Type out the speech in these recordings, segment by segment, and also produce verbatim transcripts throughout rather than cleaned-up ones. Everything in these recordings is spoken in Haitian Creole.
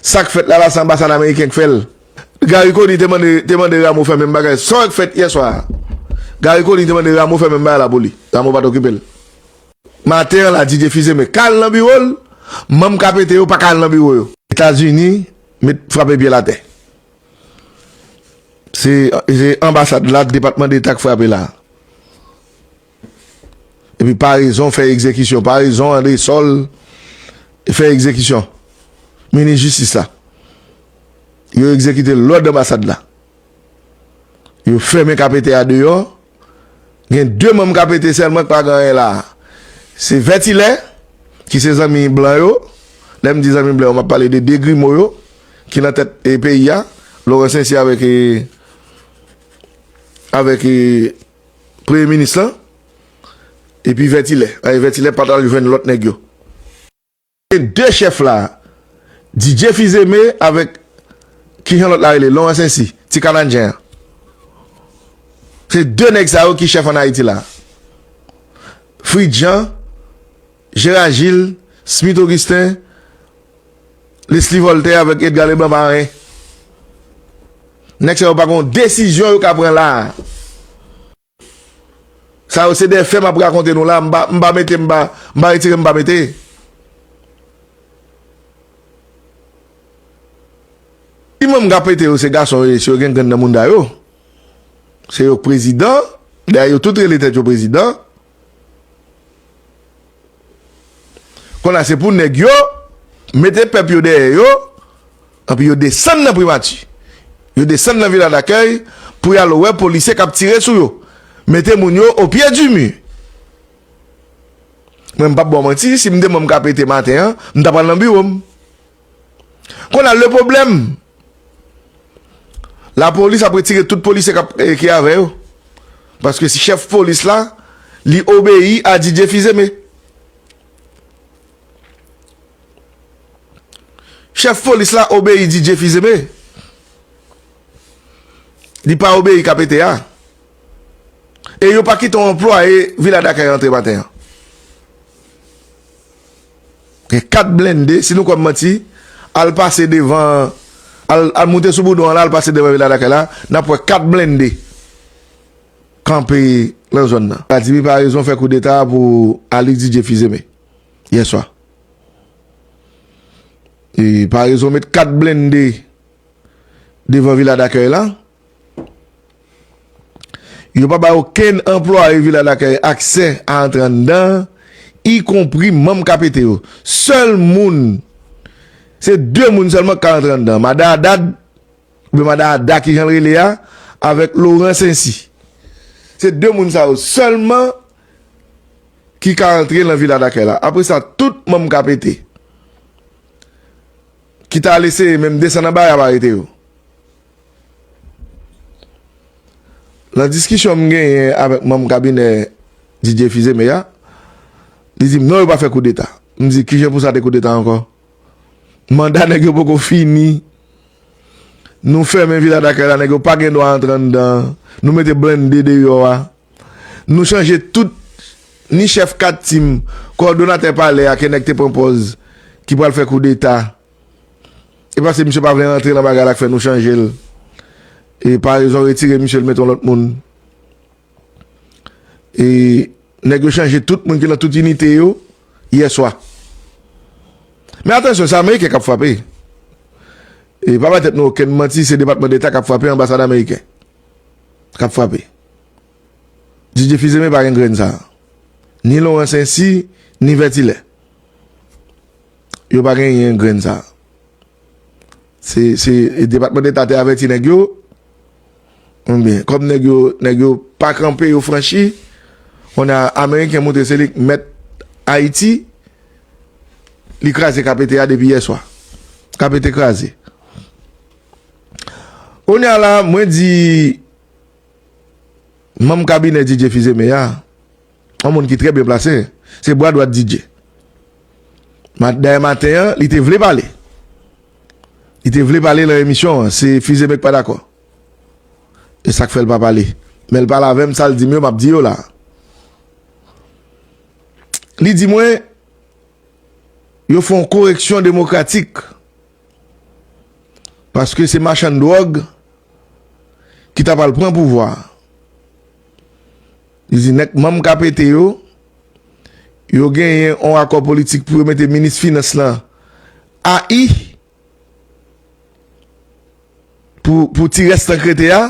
Sa k fèt la, la se anbasad ameriken k fè l. Garry Conille te mande, te mande Rameau fè menm bagay. Sa k fèt yè swa a. Garry Conille te mande Rameau fè menm bagay la pou li. Rameau pa t okipe l. Maten an la, Didier Fils-Aimé ka al nan biwo l, manm K P T yo pa ka al nan biwo yo. Etazini met frape pye l atè. Se, se anbasad la, Depatman Deta k frape la. Epi Paraison fè egzekisyon. Paraison, André Sol, fè egzekisyon. Minis jistis la. Yo egzekite lòd anbasad la. Yo fèmen K P T a deyò. Gen de manm K P T sèlman k pa gen anyen la. Se Vètilè, ki se zanmi blan yo. Lè m di zanmi blan yo, m ap pale de de grimo yo, ki nan tèt, e, peyi a. Laurent Saint-Cyr avèk, e, avèk, e, premye minis lan. Epi Vètilè. Ay, Vètilè pa t al jwenn lòt nèg yo. De chèf la, Didier Fils-Aimé avèk, kijan lòt la rele, Laurent Saint-Cyr, ti Kanadyen an. Se de nèg sa yo ki chèf ann Ayiti la. Fritz Jean, Gérard Gilles, Smith Augustin, Leslie Voltaire avèk Edgar Leblanc pa anyen. Nèg sa yo pa gen yon desizyon yo ka pran la a. Sa yo se de fè m ap rakonte nou la, m pa, m pa mete, m pa, m pa retire, m pa mete. Ti manm K P T yo se gason yo ye, si yo gen grenn nan mounda yo. Se yo k prezidan, dayè yo tout rele tèt yo prezidan. Kounye a se pou nèg yo mete pèp yo dèyè yo, anpi yo desann nan primati. Yo desann nan Vila Dakèy pou y al wè polisye k ap tire sou yo. Mete moun yo o pye di mi. Mwen, m p ap ba w manti, si m te manm K P T maten an, m ta pral nan biwo m. Kounye a, le pwoblèm, lapolis ap retire tout polisye k ap, eh, ki avè yo. Paske si chèf polis la, li obeyi a Didier Fils-Aimé. Chèf polis la obeyi Didier Fils-Aimé. Li pa obeyi K P T a. E yo pa kite yon anplwaye Vila Dakèy antre maten an. Gen kat blende, si nou kwè m manti, al pase devan, al, al moute sou boudon an la, al pase devan Vila Dakèy la, n ap wè kat blende kanpe nan zòn nan. Vladimir Paraison fè koudeta pou Alix Didier Fils-Aimé yè swa. E Paraison met kat blende devan Vila Dakèy la. Yo pa bay okenn anplwaye Vila Dakèy aksè a antre anndan, ikonpri manm K P T yo. Sèl moun, se de moun sèlman k ka antre anndan. Madan Haddad, oubyen Madan Ada, kijan l rele a, avèk Laurent Saint-Cyr. Se de moun sa yo sèlman ki ka antre nan Vila Dakèy la. Apre sa, tout manm K P T ki ta al eseye menm desann anba a, y ap arete yo. Nan diskisyon m genyen avèk manm kabinè Didier Fils-Aimé a, li di m non, yo pa fè koudeta. M di, kijan pou sa te koudeta ankò? Manda nèg yo poko fini. Nou fèmen Vila Dakèy la, nèg yo pa gen dwa antre anndan. Nou mete blende deyò a. Nou chanje tout, ni chèf kat tim, kowòdonatè palè a, ke nèg te pran pòz, ki pral fè koudeta. E paske misye pa vle rantre nan bagay la k fè nou chanje l. E Paraison retire misye, l mete yon lòt moun. E nèg yo chanje tout moun ki nan tout inite yo yè swa. Men atansyon, se Ameriken k ap frape. E pa bay tèt nou okenn manti, se Depatman Deta k ap frape, anbasad ameriken k ap frape. Didier Fils-Aimé pa gen grenn sa a. Ni Laurent Saint-Cyr, ni Vètilè. Yo pa genyen grenn sa a. Se, se Depatman Deta te avèti nèg yo. Ebyen, kòm nèg yo, nèg yo pa kanpe, yo franchi, kounye a Ameriken montre se li k mèt Ayiti, li kraze K P T a depi yè swa. K P T kraze. Kounye a la, mwen di, manm kabinè Didier Fils-Aimé a, yon moun ki trè byen plase, se bra dwat Didier. Ma-, dayè maten an, li te vle pale. Li te vle pale nan emisyon an, se Fils-Aimé k pa dakò. E sa k fè l pa pale. Men l pale avè m, sa l di m yo, m ap di yo la. Li di mwen, yo fè yon koreksyon demokratik. Paske se machann dwòg ki ta pral pran pouvwa a. Li di nèg manm K P T yo, yo genyen yon akò politik pou yo mete minis finans lan A I pou, pou ti rès lan k rete a.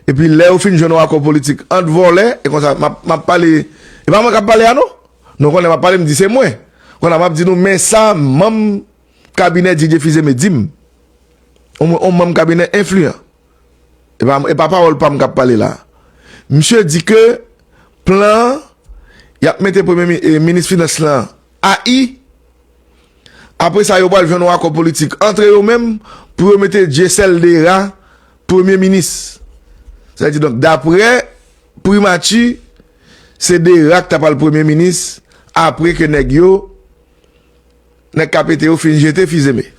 Epi lè yo fin jwenn yon akò politik ant vòlè, e konsa, m ap, m ap pale, e pa mwen k ap pale a non. Nou konnen m ap pale, m di se mwen. Kounye a m ap di nou, men sa manm kabinè Didier Fils-Aimé di m. Yon, yon manm kabinè enfliyan. E pa, e pa pawòl pa m k ap pale la. Misye di ke plan an, y ap mete premye mi-, e, minis finans lan A I. Apre sa, yo pral jwenn yon akò politik antre yo menm pou yo mete Dieuseul Dérat premye minis. Sa vle di, donk, daprè primati, se Dérat k ta pral premye minis apre ke nèg yo, nèg K P T yo fin jete Fils-Aimé.